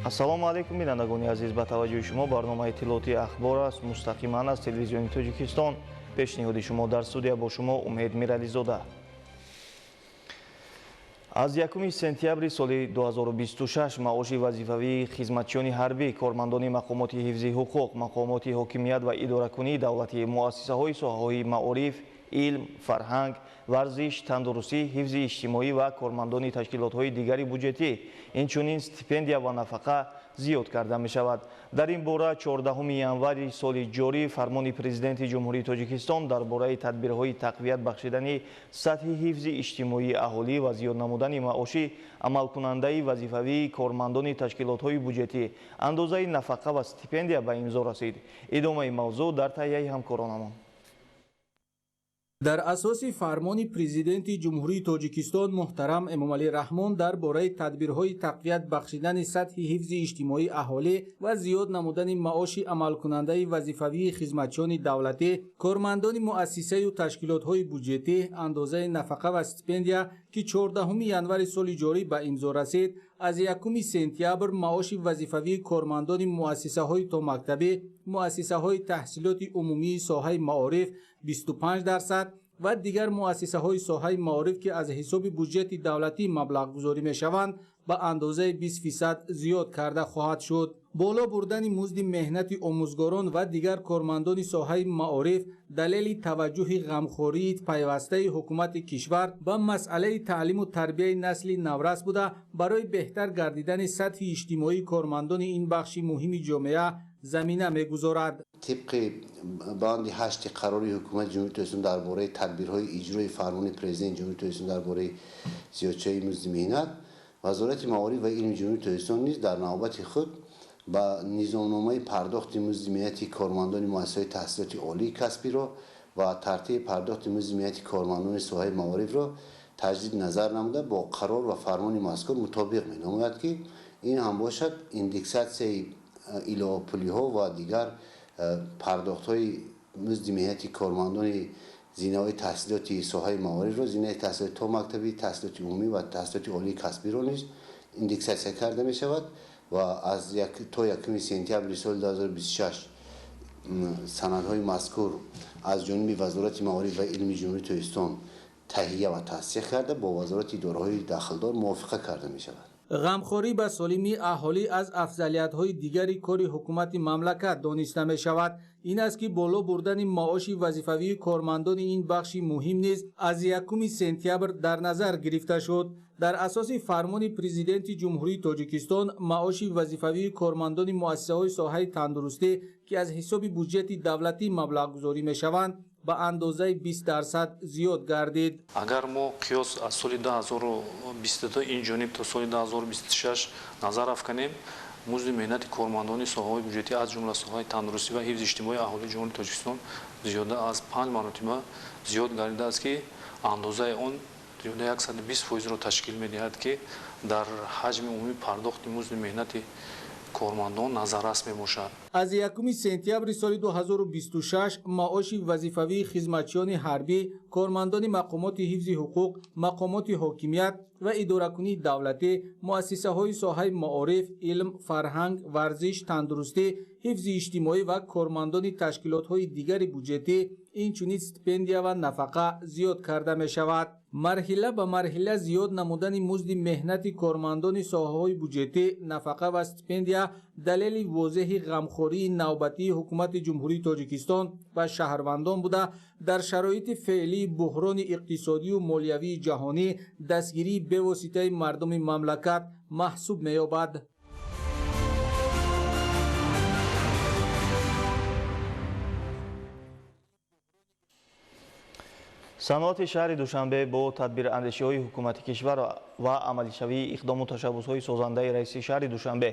Ассалому алайкум, бинандагони азиз. Ба таваҷҷӯҳи шумо барномаи иттилоотии «Ахбор» аст, мустақиман аз Телевизиони Тоҷикистон. Пешниҳоди шумо дар студия бо шумо Умед Мирализода. Аз 1 сентябри соли 2026 маоши вазифавии хизматчиёни ҳарбӣ, кормандони мақомоти ҳифзи ҳуқуқ, мақомоти ҳокимият ва идоракунии давлатӣ, муассисаҳои соҳаҳои маориф, илм, фарҳанг, варзиш, тандурустӣ, ҳифзи иҷтимоӣ ва кормандони ташкилотҳои дигари буҷетӣ, инчунин стипендия ва нафақа зиёд карда мешавад. Дар ин бора 14 январи соли ҷорӣ фармони Президенти Ҷумҳурии Тоҷикистон дар бораи тадбирҳои тақвият бахшидани сатҳи ҳифзи иҷтимоии аҳолӣ ва зиёд намудани маоши амалкунандаи вазифавии кормандони ташкилотҳои буҷетӣ, андозаи нафақа ва стипендия ба имзо расид. Идомаи мавзӯъ дар таҳияи ҳамкоронамон. Дар асоси фармони Президенти Ҷумҳурии Тоҷикистон муҳтарам Эмомалӣ Раҳмон дар бораи тадбирҳои тақвият бахшидани сатҳи ҳифзи иҷтимоии аҳолӣ ва зиёд намудани маоши амалкунандаи вазифавии хизматчиёни давлатӣ, кормандони муассисаю ташкилотҳои буҷетӣ, андозаи нафақа ва стипендия, ки 14 январи соли ҷорӣ ба имзо расид, аз 1 сентябр маоши вазифавии кормандони муассисаҳои томактабӣ, муассисаҳои таҳсилоти умумии соҳаи маориф 25% ва дигар муассисаҳои соҳаи маориф, ки аз ҳисоби буҷети давлатӣ маблағгузорӣ мешаванд, ба андозаи 20% зиёд карда хоҳад шуд. Боло бурдани музди меҳнати омӯзгорон ва дигар кормандони соҳаи маориф далели таваҷҷӯҳи ғамхории пайвастаи ҳукумати кишвар ба масъалаи таълиму тарбияи насли наврас буда, барои беҳтар гардидани сатҳи иҷтимоии кормандони ин бахши муҳими ҷомеа замина мегузорад. Тибқи банди 8 қарори Ҳукумати Ҷумҳурии Тоҷикистон дар бораи тадбирҳои иҷрои фармони Президенти Ҷумҳурии Тоҷикистон дар бораи зиёдшавии музди меҳнат, Вазорати маориф ва илми Ҷумҳурии Тоҷикистон низ дар навбати худ ба низомномаи пардохти музди меҳнати кормандони муассисаҳои таҳсилоти олии касбиро ва тартиби пардохти музди меҳнати кормандони соҳаи маорифро таҷдид назар намуда, бо қарор ва фармони мазкур мутобиқ менамояд, ки ин ҳам бошад индексатсияи иловапулиҳо ва дигар пардохтҳои музди меҳнати кормандони зинаҳои таҳсилоти соҳаи маорифро, зинаи таҳсилоти томактабӣ, таҳсилоти умумӣ ва таҳсилоти олии касбиро низ индексатсия карда мешавад ва аз то 1 сентябри соли 2026 санадҳои мазкур аз ҷониби Вазорати маориф ва илми Ҷумҳурии Тоҷикистон таҳия ва тасдиқ карда, бо вазорати идораҳои дахлдор мувофиқа карда мешавад. Ғамхорӣ ба солимии аҳолӣ аз афзалиятҳои дигари кори ҳукумати мамлакат дониста мешавад. Ин аст, ки боло бурдани маоши вазифавии кормандони ин бахши муҳим низ аз 1 сентябр дар назар гирифта шуд. Дар асоси фармони Президенти Ҷумҳурии Тоҷикистон маоши вазифавии кормандони муассисаҳои соҳаи тандурустӣ, ки аз ҳисоби буҷети давлатӣ маблағгузорӣ мешаванд, ба андозаи 20% зиёд гардид. Агар мо қиёс аз соли 2022 ин ҷониб то соли 2026 назар афканем, музди меҳнати кормандони соҳаҳои буҷетӣ, аз ҷумла соҳаи тандурустӣ ва ҳифзи иҷтимоии аҳолии Ҷумҳурии Тоҷикистон зиёда аз 5 маротиба зиёд гардидааст, ки андозаи он зиёда 120%-ро ташкил медиҳад, ки дар ҳаҷми умумии пардохти музди меҳнати кормандон назаррас мебошад. Аз 1 сентябри соли 2026 маоши вазифавии хизматчиёни ҳарбӣ, кормандони мақомоти ҳифзи ҳуқуқ, мақомоти ҳокимият ва идоракунии давлатӣ, муассисаҳои соҳаи маориф, илм, фарҳанг, варзиш, тандурустӣ, ҳифзи иҷтимоӣ ва кормандони ташкилотҳои дигари буҷетӣ, инчунин стипендия ва нафақа зиёд карда мешавад. Марҳила ба марҳила зиёд намудани музди меҳнати кормандони соҳаҳои буҷетӣ, нафақа ва стипендия далели возеҳи ғамхории навбатии ҳукумати Ҷумҳурии Тоҷикистон ва шаҳрвандон буда, дар шароити феълии буҳрони иқтисодию молиявии ҷаҳонӣ дастгирии бевоситаи мардуми мамлакат маҳсуб меёбад. Саноати шаҳри Душанбе бо тадбирандешиҳои ҳукумати кишвар ва амалишавии иқдому ташаббусҳои созандаи раиси шаҳри Душанбе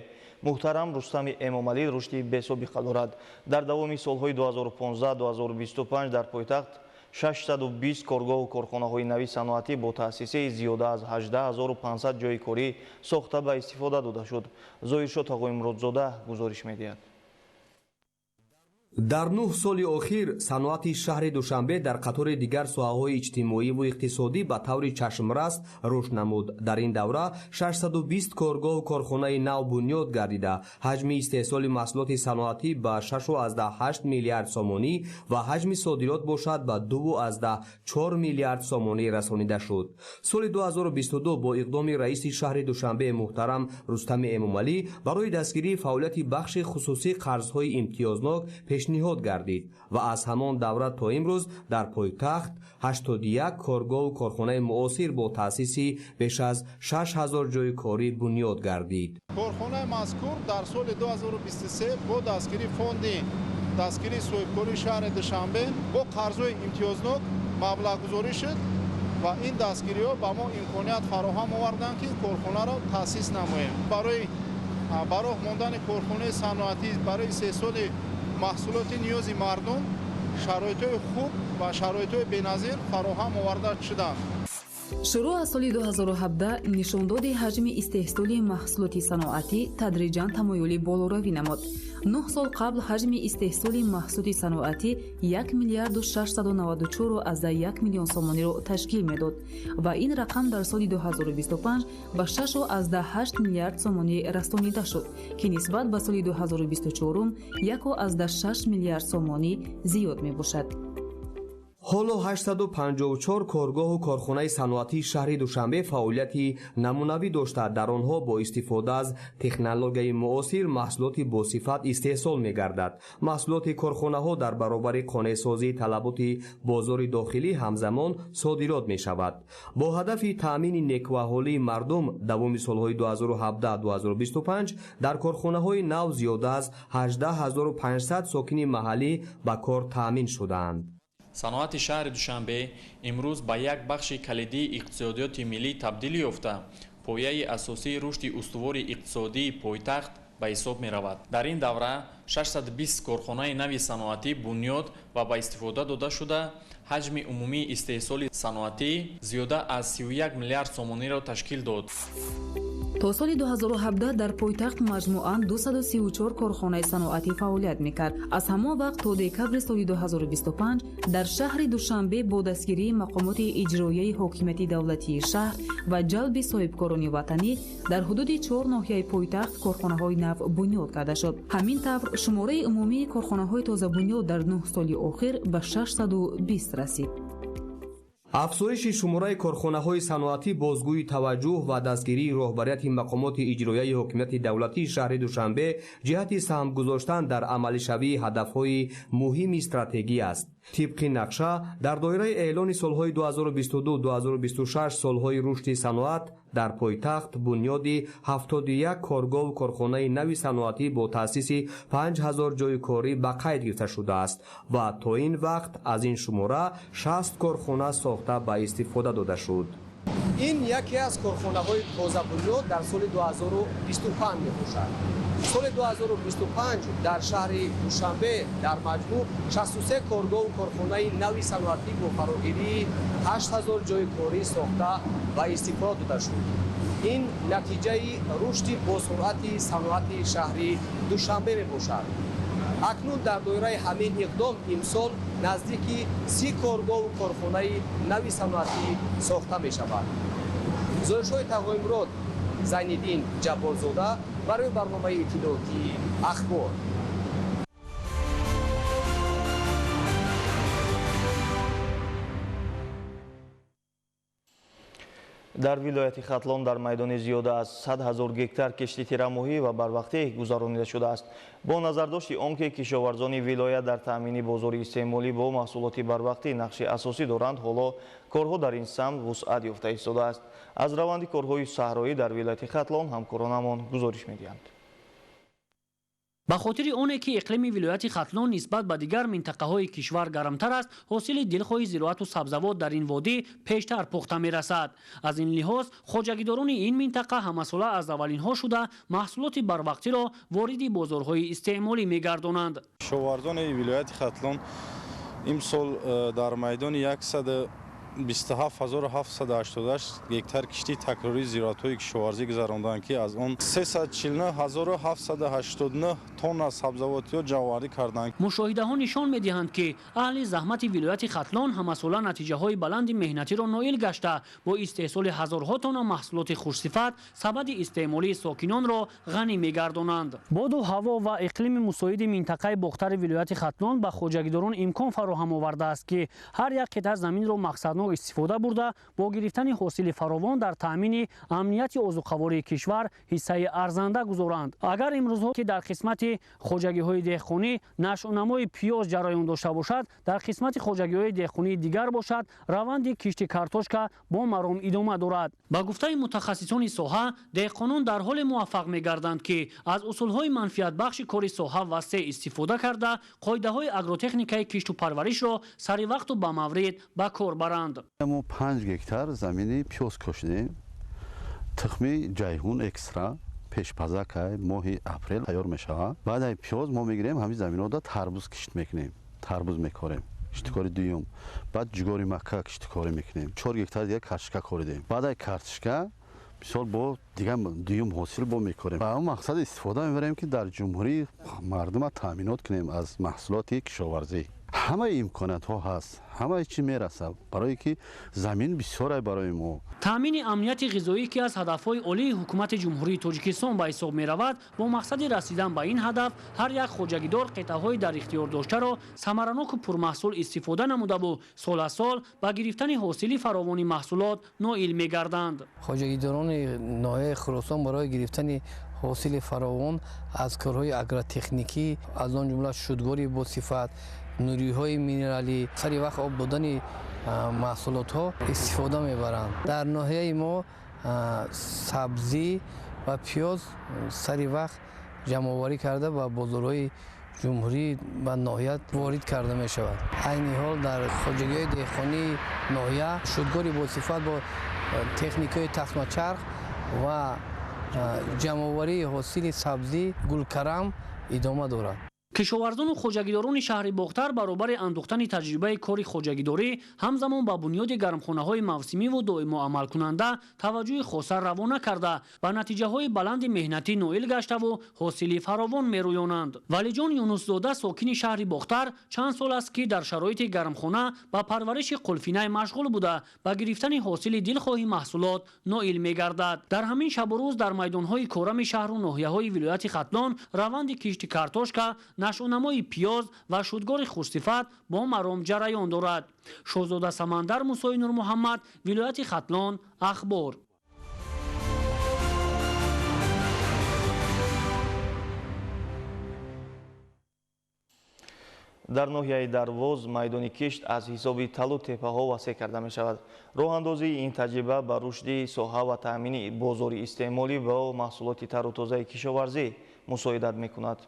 муҳтарам Рустами Эмомалӣ рушди бесобиқа дорад. Дар давоми солҳои 2015-2025 дар пойтахт 620 коргоҳу корхонаҳои нави саноатӣ бо таъсиси зиёда аз 18 500 ҷойи корӣ сохта ба истифода дода шуд. Зоҳиршо Тағоимуродзода гузориш медиҳад. Дар 9 соли охир саноати шаҳри Душанбе дар қатори дигар соҳаҳои иҷтимоӣ ву иқтисодӣ ба таври чашмрас рушд намуд. Дар ин давра 620 коргоҳу корхонаи нав бунёд гардида, ҳаҷми истеҳсоли маҳсулоти саноатӣ ба 6,8 миллиард сомонӣ ва ҳаҷми содирот бошад ба 2,4 миллиард сомонӣ расонида шуд. Соли 2022 бо иқдоми раиси шаҳри Душанбе муҳтарам Рустами Эмомалӣ барои дастгирии фаъолияти бахши хусусӣ қарзҳои имтиёзнок пешниҳод гардид ва аз ҳамон давра то имрӯз дар пойтахт 81 коргоҳу корхонаи муосир бо таъсиси беш аз 6000 ҷойи корӣ бунёд гардид. Корхонаи мазкур дар соли 2023 бо дастгирии фонди дастгирии соҳибкории шаҳри Душанбе бо қарзҳои имтиёзнок маблағгузорӣ шуд ва ин дастгириҳо ба мо имконият фароҳам оварданд, ки корхонаро таъсис намоем. Барои ба роҳ мондани корхонаи саноатӣ барои истеҳсоли маҳсулоти ниёзи мардум шароитҳои хуб ва шароитҳои беназир фароҳам оварда шуданд. Шурӯъ аз соли 2017 нишондоди ҳаҷми истеҳсоли маҳсулоти саноатӣ тадриҷан тамоюли болоравӣ намуд. 9 сол қабл ҳаҷми истеҳсоли маҳсулоти саноатӣ 1 миллиарду 694,1 миллион сомониро ташкил медод ва ин рақам дар соли 2025 ба 6,8 миллиард сомонӣ расонида шуд, ки нисбат ба соли 2024 1,6 миллиард сомонӣ зиёд мебошад. Ҳоло 854 коргоҳу корхонаи саноатии шаҳри Душанбе фаъолияти намунавӣ дошта, дар онҳо бо истифода аз технологияи муосир маҳсулоти босифат истеҳсол мегардад. Маҳсулоти корхонаҳо дар баробари қонеъсозии талаботи бозори дохилӣ ҳамзамон содирот мешавад. Бо ҳадафи таъмини некӯаҳолии мардум давоми солҳои 2017-2025 дар корхонаҳои нав зиёда аз 18500 сокини маҳаллӣ ба кор таъмин шудаанд. Саноати шаҳри Душанбе имрӯз ба як бахши калидии иқтисодиёти миллӣ табдил ёфта, пояи асосии рушди устувори иқтисодии пойтахт ба ҳисоб меравад. Дар ин давра 620 корхонаи нави саноатӣ бунёд ва ба истифода дода шуда, ҳаҷми умумии истеҳсоли саноатӣ зиёда аз 31 миллиард сомониро ташкил дод. То соли 2017 дар пойтахт маҷмӯан 234 корхонаи саноатӣ фаъолият мекард. Аз ҳамон вақт то декабри соли 2025 дар шаҳри Душанбе бо дастгирии мақомоти иҷроияи ҳокимияти давлатии шаҳр ва ҷалби соҳибкорони ватанӣ дар ҳудуди 4 ноҳияи пойтахт корхонаҳои нав бунёд карда шуд. Ҳамин тавр шумораи умумии корхонаҳои тозабунёд дар 9 соли охир ба 620 расид. Афзоиши шумораи корхонаҳои саноатӣ бозгӯи таваҷҷӯҳ ва дастгирии роҳбарияти мақомоти иҷроияи ҳокимияти давлатии шаҳри Душанбе ҷиҳати саҳм гузоштан дар амалишавии ҳадафҳои муҳими стратегӣ аст. Тибқи нақша дар доираи эълони солҳои 2022-2026 солҳои рушди саноат дар пойтахт бунёди 71 коргоҳу корхонаи нави саноатӣ бо таъсиси 5000 ҷойи корӣ ба қайд гирифта шудааст ва то ин вақт аз ин шумора 60 корхона сохта ба истифода дода шуд. Ин яке аз корхонаҳои тозабунёд дар соли 2025 мебошад. Соли 2025 дар шаҳри Душанбе дар маҷмӯъ 63 коргоҳу корхонаи нави саноатӣ бо фарогирии 8000 ҷойи корӣ сохта ва истифода дода шуд. Ин натиҷаи рушди босуръати саноати шаҳри Душанбе мебошад. Акнун дар доираи ҳамин иқдом имсол наздики 30 коргоҳу корхонаи нави саноатӣ сохта мешавад. Гузоришҳои Тағоимурод, Зайниддин Ҷабборзода барои барномаи иттилоотии Ахбор. Дар вилояти Хатлон дар майдони зиёда аз 100 000 гектар кишти тирамоҳӣ ва барвақтӣ гузаронида шудааст. Бо назардошти он ки кишоварзони вилоят дар таъмини бозори истеъмолӣ бо маҳсулоти барвақтӣ нақши асосӣ доранд, ҳоло корҳо дар ин самт вусъат ёфта истодааст. Аз раванди корҳои саҳроӣ дар вилояти Хатлон ҳамкоронамон гузориш медиҳанд. Ба хотири оне ки иқлими вилояти Хатлон нисбат ба дигар минтақаҳои кишвар гармтар аст, ҳосили дилхоҳи зироату сабзавот дар ин водӣ пештар пухта мерасад. Аз ин лиҳоз хоҷагидорони ин минтақа ҳамасола аз аввалинҳо шуда маҳсулоти барвақтиро вориди бозорҳои истеъмолӣ мегардонанд. Кишоварзони вилояти Хатлон имсол дар майдони 27788 гектар кишти такрории зироатҳои кишоварзӣ гузаронданд, ки аз он 349789 тонна сабзавотиҳо ҷамъоварӣ карданд. Мушоҳидаҳо нишон медиҳанд, ки аҳли заҳмати вилояти Хатлон ҳамасола натиҷаҳои баланди меҳнатиро ноил гашта, бо истеҳсоли ҳазорҳо тонна маҳсулоти хушсифат сабади истеъмолии сокинонро ғанӣ мегардонанд. Боду ҳаво ва иқлими мусоиди минтақаи Бохтари вилояти Хатлон ба хоҷагидорон имкон фароҳам овардааст, ки ҳар як қитъа заминро мақсаднок истифода бурда, бо гирифтани ҳосили фаровон дар таъмини амнияти озуқавории кишвар ҳиссаи арзанда гузоранд. Агар имрӯзҳо ки дар қисмати хоҷагиҳои деҳқонӣ нашъунамои пиёз ҷараён дошта бошад, дар қисмати хоҷагиҳои деҳқонии дигар бошад, раванди кишти картошка бо маром идома дорад. Ба гуфтаи мутахассисони соҳа, деҳқонон дар ҳоле муваффақ мегарданд, ки аз усулҳои манфиатбахши кори соҳа васеъ истифода карда, қоидаҳои агротехникаи кишту парваришро сари вақту ба маврид ба кор баранд. Мо 5 гектар замини пиёз кошидем. Тухми ҷайҳун экстра пешпазакай моҳи апрел тайёр мешавад. Баъд ай пиёз мо мегирем, ҳамин заминҳода тарбуз кишт мекунем, тарбуз мекорем. Киштикори дуюм. Баъд ҷугори макка киштикорӣ мекунем. 4 гектар дигар картошка коридем. Баъд ай картошка мисол бо дигар дуюм ҳосил бо мекорем. Ба он мақсад истифода мебарем, ки дар ҷумҳурӣ мардума таъминот кунем аз маҳсулоти кишоварзӣ. Ҳамаи имкониятҳо ҳаст, ҳамаи чӣ мерасад, барое ки замин бисёр барои мо. Таъмини амнияти ғизоӣ, ки аз ҳадафҳои олии ҳукумати Ҷумҳурии Тоҷикистон ба ҳисоб меравад, бо мақсади расидан ба ин ҳадаф ҳар як хоҷагидор қитъаҳои дар ихтиёр доштаро самараноку пурмаҳсул истифода намудаву сол аз сол ба гирифтани ҳосили фаровони маҳсулот ноил мегарданд. Хоҷагидорони ноҳияи Хуросон барои гирифтани ҳосили фаровон аз корҳои агротехникӣ, аз он ҷумла шудгори босифат, нуриҳои минералӣ, сари вақт об додани маҳсулотҳо истифода мебаранд. Дар ноҳияи мо сабзӣ ва пиёз сари вақт ҷамъоварӣ карда ба бозорҳои ҷумҳурӣ ва ноҳия ворид карда мешавад. Айни ҳол дар хоҷагиҳои деҳқонии ноҳия шудгори босифат бо техникаҳои тахмачарх ва ҷамъоварии ҳосили сабзӣ гулкарам идома дорад. Кишоварзону хоҷагидорони шаҳри Бохтар баробари андӯхтани таҷрибаи кори хоҷагидорӣ ҳамзамон ба бунёди гармхонаҳои мавсимиву доимо амалкунанда таваҷҷӯҳи хоса равона карда, ба натиҷаҳои баланди меҳнатӣ ноил гаштаву ҳосили фаровон мерӯёнанд. Валиҷон Юнусзода, сокини шаҳри Бохтар, чанд сол аст, ки дар шароити гармхона ба парвариши қулфинай машғул буда, ба гирифтани ҳосили дилхоҳи маҳсулот ноил мегардад. Дар ҳамин шабу рӯз дар майдонҳои корами шаҳру ноҳияҳои вилояти Хатлон раванди кишти картошка, нашъунамои пиёз ва шудгори хушсифат бо маром ҷараён дорад. Шоҳзода Самандар, Мусои Нурмуҳаммад, вилояти Хатлон, Ахбор. Дар ноҳияи Дарвоз майдони кишт аз ҳисоби талу теппаҳо васеъ карда мешавад. Роҳандозии ин таҷриба ба рушди соҳа ва таъмини бозори истеъмолӣ бо маҳсулоти тару тозаи кишоварзӣ мусоидат мекунад.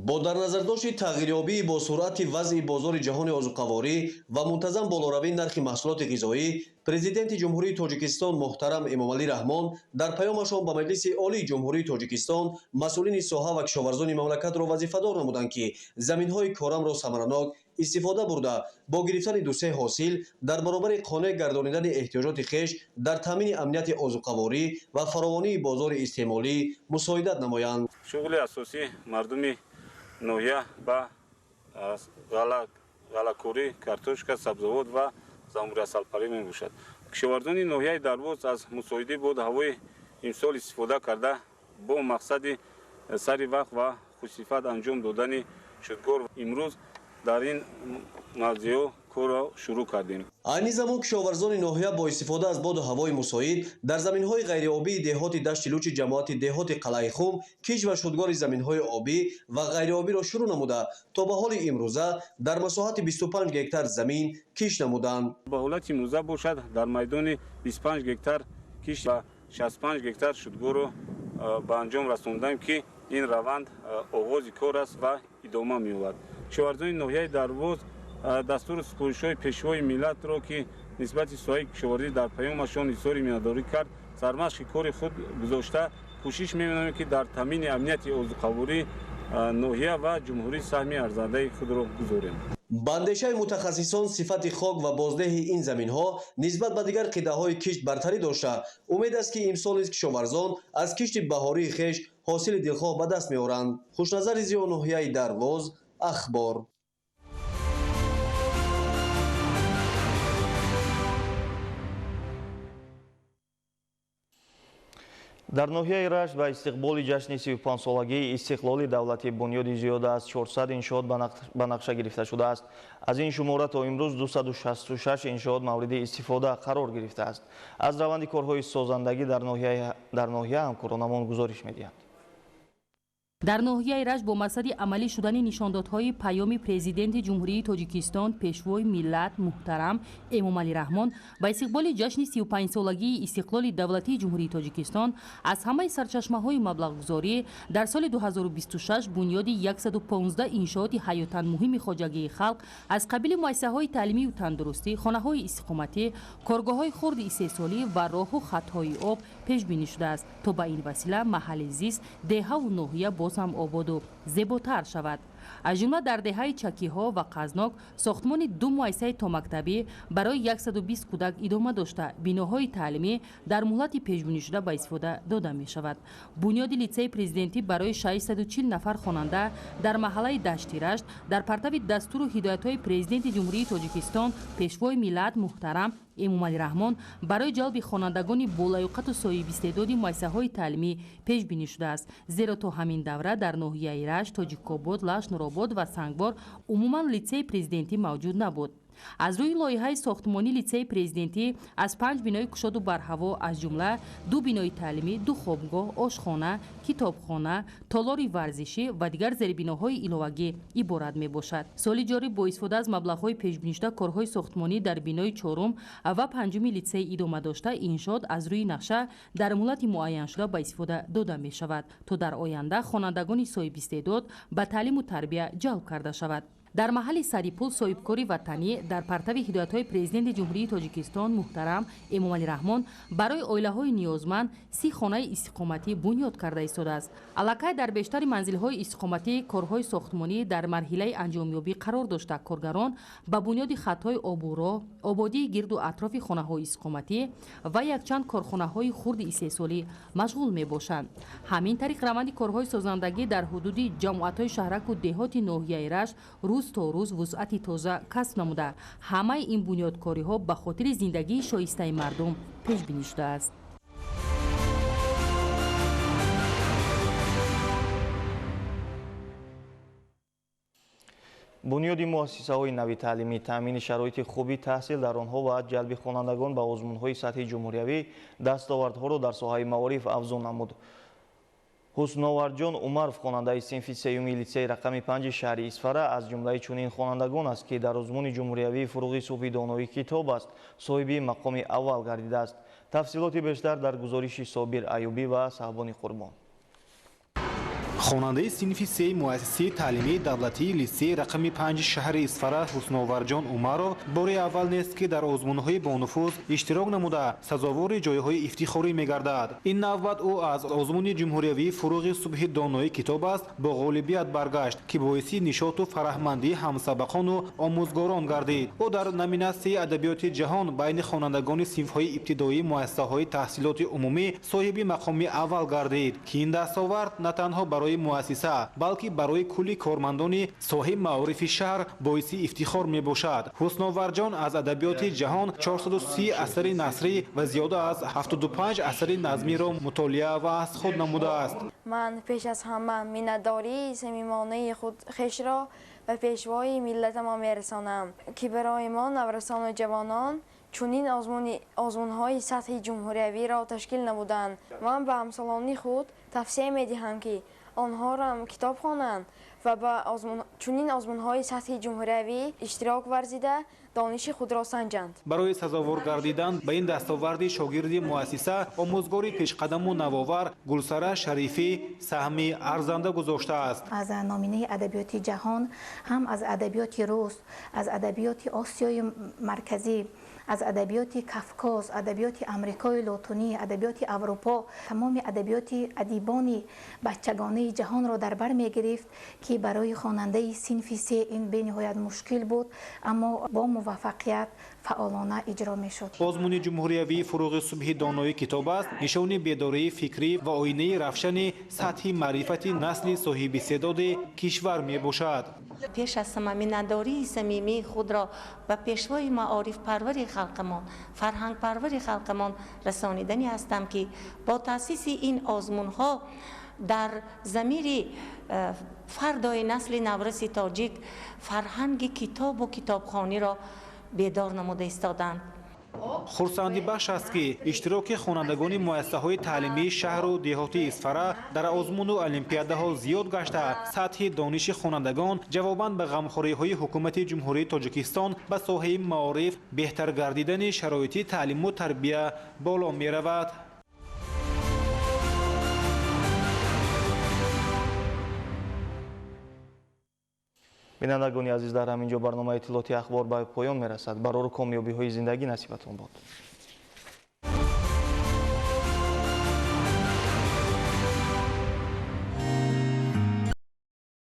Бо дар назардошти тағйирёбии бо суръати вазъи бозори ҷаҳони озуқаворӣ ва мунтазам болоравии нархи маҳсулоти ғизоӣ, Президенти Ҷумҳурии Тоҷикистон муҳтарам Эмомалӣ Раҳмон дар паёмашон ба Маҷлиси Олии Ҷумҳурии Тоҷикистон масъулини соҳа ва кишоварзони мамлакатро вазифадор намуданд, ки заминҳои корамро самаранок истифода бурда, бо гирифтани дусе ҳосил дар баробари қонеъ гардонидани эҳтиёҷоти хеш дар таъмини амнияти озуқаворӣ ва фаровонии бозори истеъмолӣ мусоидат намоянд. Шуғли асосии мардуми ноҳия ба ғаллакорӣ, картошка, сабзавот ва замбури асалпарварӣ мебошад. Кишоварзони ноҳияи Дарвоз аз мусоидӣ боду ҳавои имсол истифода карда, бо мақсади сари вақт ва хушсифат анҷом додани шудгор имрӯз дар ин мавзеъҳо корро шурӯъ кардем. Айни замон кишоварзони ноҳия бо истифода аз боду ҳавои мусоид дар заминҳои ғайриобии деҳоти Дашти Лучи ҷамоати деҳоти Қалъаи Хум кишт ва шудгори заминҳои обӣ ва ғайриобиро шурӯъ намуда, то ба ҳоли имрӯза дар масоҳати 25 гектар замин кишт намуданд. Ба ҳолати имрӯза бошад, дар майдони 25 гектар кишт ва 65 гектар шудгорро ба анҷом расондам, ки ин раванд оғози кор аст ва идома меёбад. Кишоварзони ноҳияи Дарвоз дастуру супоришҳои пешвои миллатро, ки нисбати соҳаи кишоварзӣ дар паёмашон изҳори миннатдорӣ кард, сармашқи кори худ гузошта, кӯшиш менамоем, ки дар таъмини амнияти озуқаворӣ ноҳия ва ҷумҳурӣ саҳми арзандаи худро гузорем. Ба андешаи мутахассисон, сифати хок ва боздеҳи ин заминҳо нисбат ба дигар қитъаҳои кишт бартарӣ дошта, умед аст, ки имсол низ кишоварзон аз кишти баҳории хеш ҳосили дилхоҳ ба даст меоранд. Хушназари Зиё, ноҳияи Дарвоз, Ахбор. Дар ноҳияи Рашт ба истиқболи ҷашни 35-солагии истиқлоли давлатӣ бунёди зиёда аз 400 иншоот ба нақша гирифта шудааст. Аз ин шумора то имрӯз 266 иншоот мавриди истифода қарор гирифтааст. Аз раванди корҳои созандагӣ дар ноҳия ҳамкоронамон гузориш медиҳанд. Дар ноҳияи Рашт бо мақсади амалӣ шудани нишондодҳои паёми Президенти Ҷумҳурии Тоҷикистон, Пешвои миллат муҳтарам Эмомалӣ Раҳмон ба истиқболи ҷашни 35-солагии истиқлоли давлатии Ҷумҳурии Тоҷикистон аз ҳамаи сарчашмаҳои маблағгузорӣ дар соли 2026 бунёди 115 иншооти ҳаётан муҳими хоҷагии халқ аз қабили муассисаҳои таълимию тандурустӣ, хонаҳои истиқоматӣ, коргоҳҳои хурди истеҳсолӣ ва роҳу хатҳои об пешбинӣ шудааст, то ба ин васила маҳалли зист, деҳаву ноҳия боз ҳам ободу зеботар шавад. Аз ҷумла дар деҳаи Чакиҳо ва Қазнок сохтмони ду муассисаи томактабӣ барои 120 кӯдак идома дошта, биноҳои таълимӣ дар муҳлати пешбинишуда ба истифода дода мешавад. Бунёди литсеи президентӣ барои 640 нафар хонанда дар маҳаллаи Дашти Рашт дар партави дастуру ҳидоятҳои Президенти Ҷумҳурии Тоҷикистон, Пешвои миллат муҳтарам Эмомалӣ Раҳмон барои ҷалби хонандагони болаёқату соҳибистеъдоди муассисаҳои таълимӣ пешбинӣ шудааст, зеро то ҳамин давра дар ноҳияи Рашт, Тоҷикобод, Лашт, Нуробод ва Сангвор умуман литсеи президентӣ мавҷуд набуд. Аз рӯи лоиҳаи сохтмонӣ литсеи президентӣ аз 5 бинои кушоду барҳаво, аз ҷумла 2 бинои таълимӣ, 2 хобгоҳ, ошхона, китобхона, толори варзишӣ ва дигар зербиноҳои иловагӣ иборат мебошад. Соли ҷорӣ бо истифода аз маблағҳои пешбинишуда корҳои сохтмонӣ дар бинои 4 ва 5 литсей идома дошта, иншоот аз рӯи нақша дар муҳлати муайяншуда ба истифода дода мешавад, то дар оянда хонандагони соҳибистеъдод ба таълиму тарбия ҷалб карда шавад. Дар маҳалли Сарипул соҳибкори ватанӣ дар партави ҳидоятҳои Президенти Ҷумҳурии Тоҷикистон муҳтарам Эмомалӣ Раҳмон барои оилаҳои ниёзманд 30 хонаи истиқоматӣ бунёд карда истодааст. Аллакай дар бештари манзилҳои истиқоматӣ корҳои сохтмонӣ дар марҳилаи анҷомёбӣ қарор дошта, коргарон ба бунёди хатҳои обу роҳ, ободии гирду атрофи хонаҳои истиқоматӣ ва якчанд корхонаҳои хурди истеҳсолӣ машғул мебошанд. Ҳамин тариқ раванди корҳои созандагӣ дар ҳудуди ҷамоатҳои шаҳраку деҳоти ноҳияи Рашт рӯз то рӯз вусъати тоза касб намуда, ҳамаи ин бунёдкориҳо ба хотири зиндагии шоистаи мардум пешбинӣ шудааст. Бунёди муассисаҳои нави таълимӣ, таъмини шароити хуби таҳсил дар онҳо ва ҷалби хонандагон ба озмунҳои сатҳи ҷумҳуриявӣ дастовардҳоро дар соҳаи маориф афзун намуд. Ҳусноварҷон Умаров, хонандаи синфи сеюми литсеи рақами 5 шаҳри Исфара, аз ҷумлаи чунин хонандагон аст, ки дар озмуни ҷумҳуриявии фуруғи субҳи донои китоб аст, соҳиби мақоми аввал гардидааст. Тафсилоти бештар дар гузориши Собир Аюбӣ ва Саҳбони Қурбон. Хонандаи синфи сеи муассисаи таълимии давлатии литсеи рақами 5 шаҳри Исфара Ҳусноварҷон Умаров бори аввал нест, ки дар озмунҳои бонуфуз иштирок намуда сазовори ҷойҳои ифтихорӣ мегардад. Ин навбат ӯ аз озмуни ҷумҳуриявии фуруғи субҳи донои китоб аст бо ғолибият баргашт, ки боиси нишоту фараҳмандии ҳамсабақону омӯзгорон гардид. Ӯ дар номинатсияи адабиёти ҷаҳон байни хонандагони синфҳои ибтидоии муассисаҳои таҳсилоти умумӣ соҳиби мақоми аввал гардид, ки ин дастовард на танҳо барои муассиса, балки барои кулли кормандони соҳиби маорифи шаҳр боиси ифтихор мебошад. Ҳусноварҷон аз адабиёти ҷаҳон 430 асари насрӣ ва зиёда аз 75 асари назмиро мутолиа ва аз худ намудааст. Ман пеш аз ҳама миннатдории самимонаи худ хешро ба пешвои миллатамон мерасонам, ки барои мо наврасону ҷавонон чунин озмунҳои сатҳи ҷумҳуриявиро ташкил намуданд. Ман ба ҳамсолони худ тавсия медиҳам, ки онҳоро китоб хонанд ва ба чунин озмунҳои сатҳи ҷумҳуриявӣ иштирок варзида дониши худро санҷанд. Барои сазовор гардидан ба ин дастоварди шогирди муассиса омӯзгори пешқадаму навовар Гулсара Шарифӣ саҳми арзанда гузоштааст. Аз номинаи адабиёти ҷаҳон, ҳам аз адабиёти рус, аз адабиёти Осиёи Марказӣ, аз адабиёти Кавкоз, адабиёти Амрикои Лотунӣ, адабиёти Аврупо, тамоми адабиёти адибони бачагонаи ҷаҳонро дар бар мегирифт, ки ки барои хонандаи синфи се ин бениҳоят мушкил буд, аммо бо муваффақият фаъолона иҷро мешуд. Озмуни ҷумҳуриявии «Фуруғи субҳи донои китоб аст» нишони бедории фикрӣ ва оинаи равшани сатҳи маърифати насли соҳибистеъдоди кишвар мебошад. Пеш аз ҳама миннатдории самимии худро ба пешвои маорифпарвари халқамон, фарҳангпарвари халқамон расонидани ҳастам, ки бо таъсиси ин озмунҳо дар замири фардои насли навраси тоҷик фарҳанги китобу китобхониро бедор намуда истоданд. Хурсандибахш аст, ки иштироки хонандагони муассисаҳои таълимии шаҳру деҳоти Исфара дар озмуну олимпиадаҳо зиёд гашта, сатҳи дониши хонандагон ҷавобан ба ғамхориҳои ҳукумати Ҷумҳурии Тоҷикистон ба соҳаи маориф, беҳтар гардидани шароити таълиму тарбия боло меравад. Бинандагони азиз, дар ҳамин ҷо барномаи иттилоъоти Ахбор ба поён мерасад. Барору комёбиҳои зиндагӣ насибатон бод.